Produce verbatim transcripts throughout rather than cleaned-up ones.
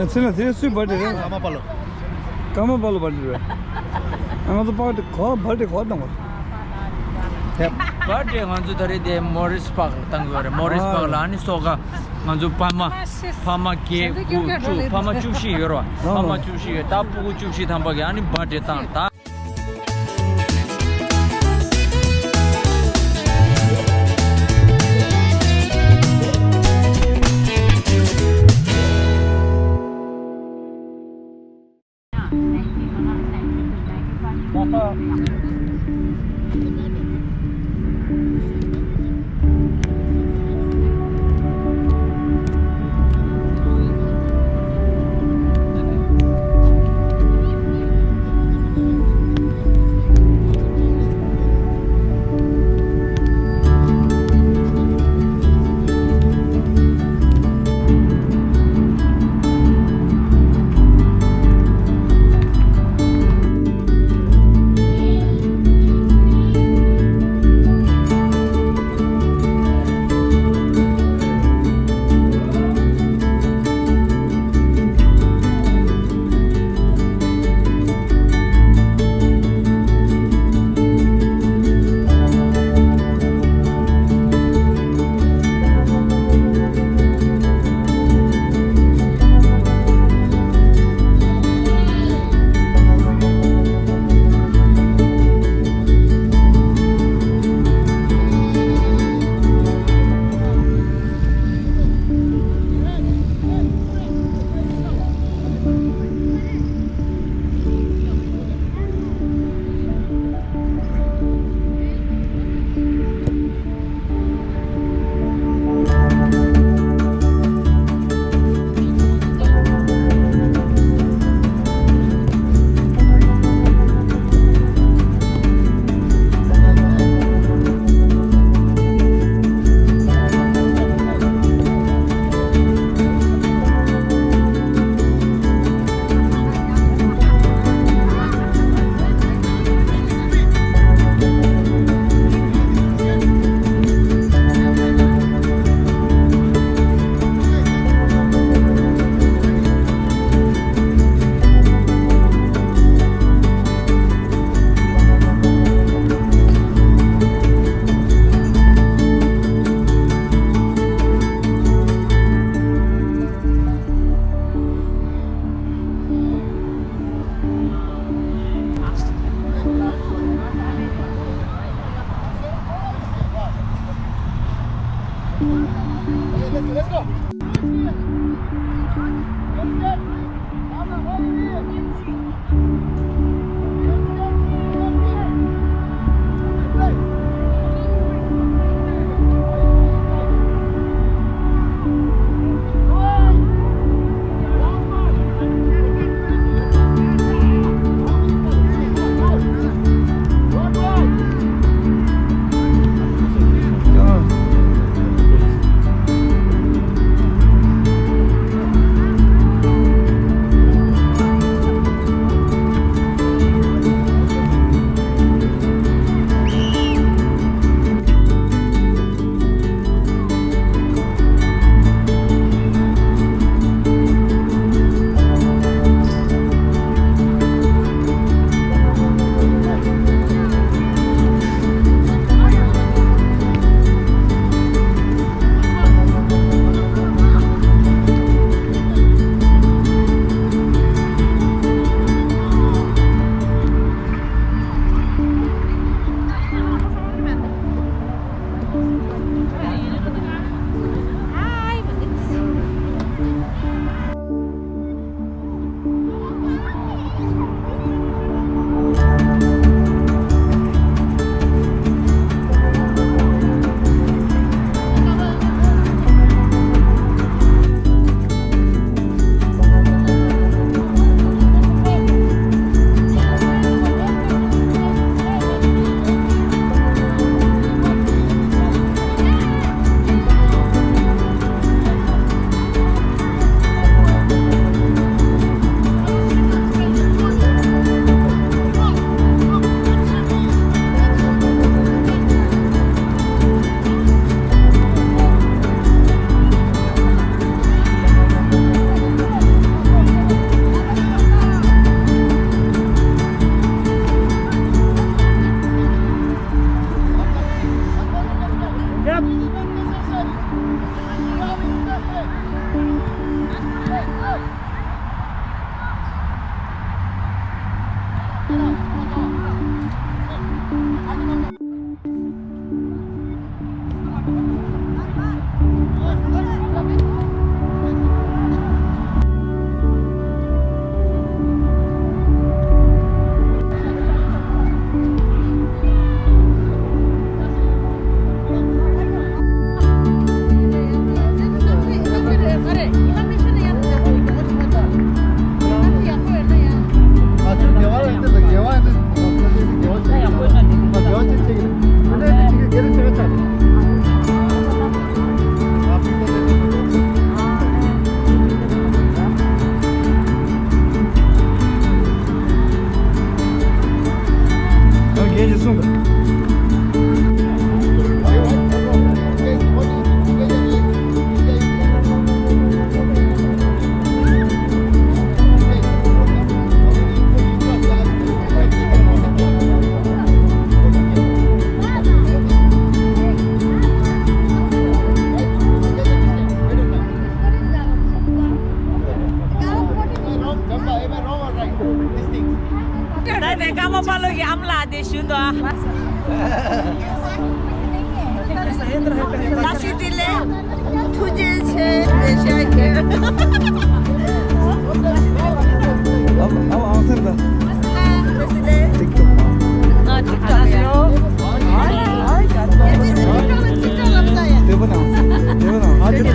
ཚེ་ན་དེ་སུའི་བར་ཌེ་རེད། ཀརྨ་པ་ལོ། ཀརྨ་པ་ལོ་བར་ཌེ་རེད། ང་ཚོ་པར་ཌེ་གོ་བར་ཌེ་གོ་དང་བ། བར་ཌེ་ང་ཚོ་ད་རེས་དེ་མོ་རིས་པག་ལ་བཏང་གི་ཡོད་རེད། མོ་རིས་པག་ལ། ཨ་ནི་སོ་ག་ང་ཚོ་ཕ་མ་ཕ་མ་བརྒྱད་དགུ་བཅུ་ཕ་མ་བཅུ་བཞི་ཡོད་རེད་བ། ཕ་མ་བཅུ་བཞི་ཡོད། ད་སྤུ་གུ་བཅུ་བཞི་ཐམ་པ་གི་ཨ་ནི་བར་ཌེ་བཏང་ད། ད་དེ་ཀརྨ་པ་ལོ་གི་ཨ་མ་ལགས་དེ་ཞུ་འདུག་ཨ། བཀྲ་ཤིས་བདེ་ལེགས། ཐུགས་རྗེ་ཆེ། ལེ་ཤ་ཡོད། ཨ་མ་ཨ་མ་ཨང་སེམས་དང་། ཨ་བཀྲ་ཤིས་བདེ་ལེགས། ང་ཊིག་ཊོག་ཡ། འདོད་པ་དང་འདོད་པ་དང་ཨ་ཅེ།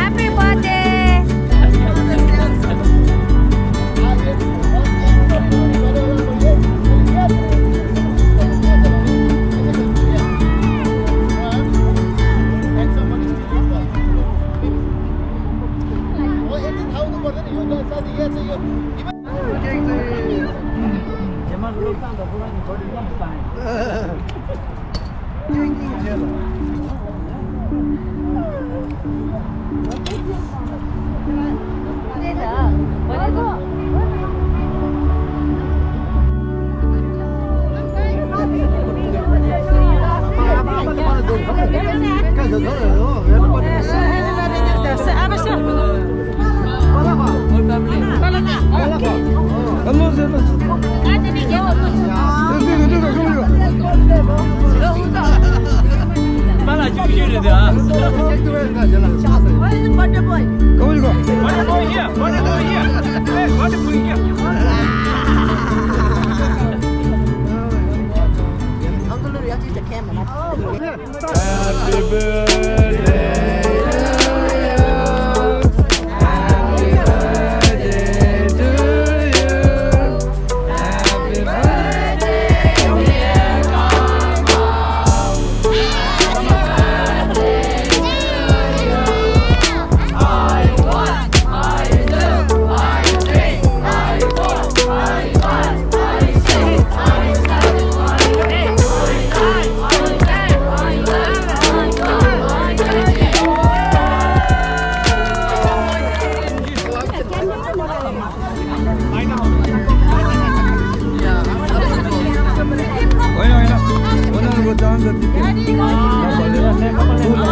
Happy birthday. Happy birthday to you. Happy birthday to you. Happy birthday, dear Karma. Happy birthday to you. Happy birthday. Happy birthday, Karma Palo.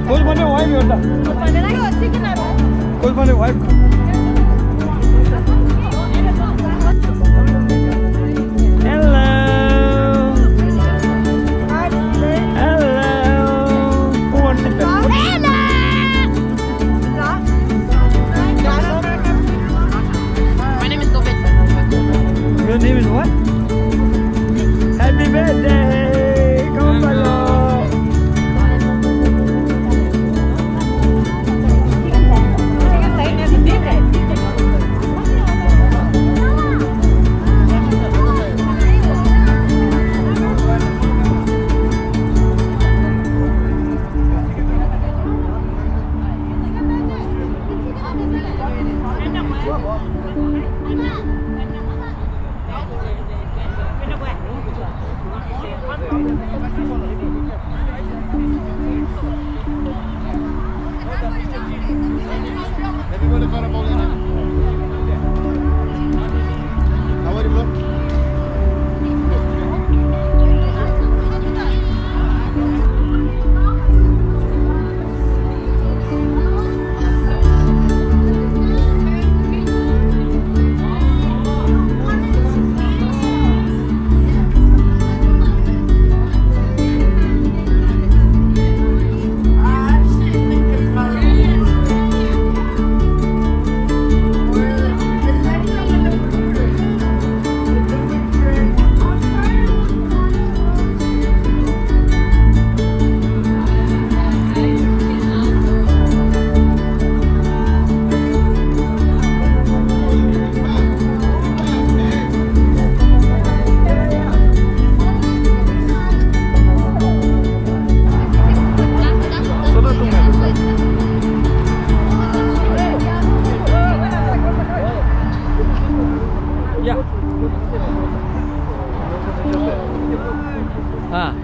Koi mane wife yota. Koi mane wife. Hello. Hello. Who wants it? Hello. My name is Govind. Your name is what? Happy birthday! Come on, Palo. ཨ།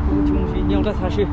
ཁོང་ཆུང་ཞིག་རྙོག་དྲ་ཚ་ཤོས།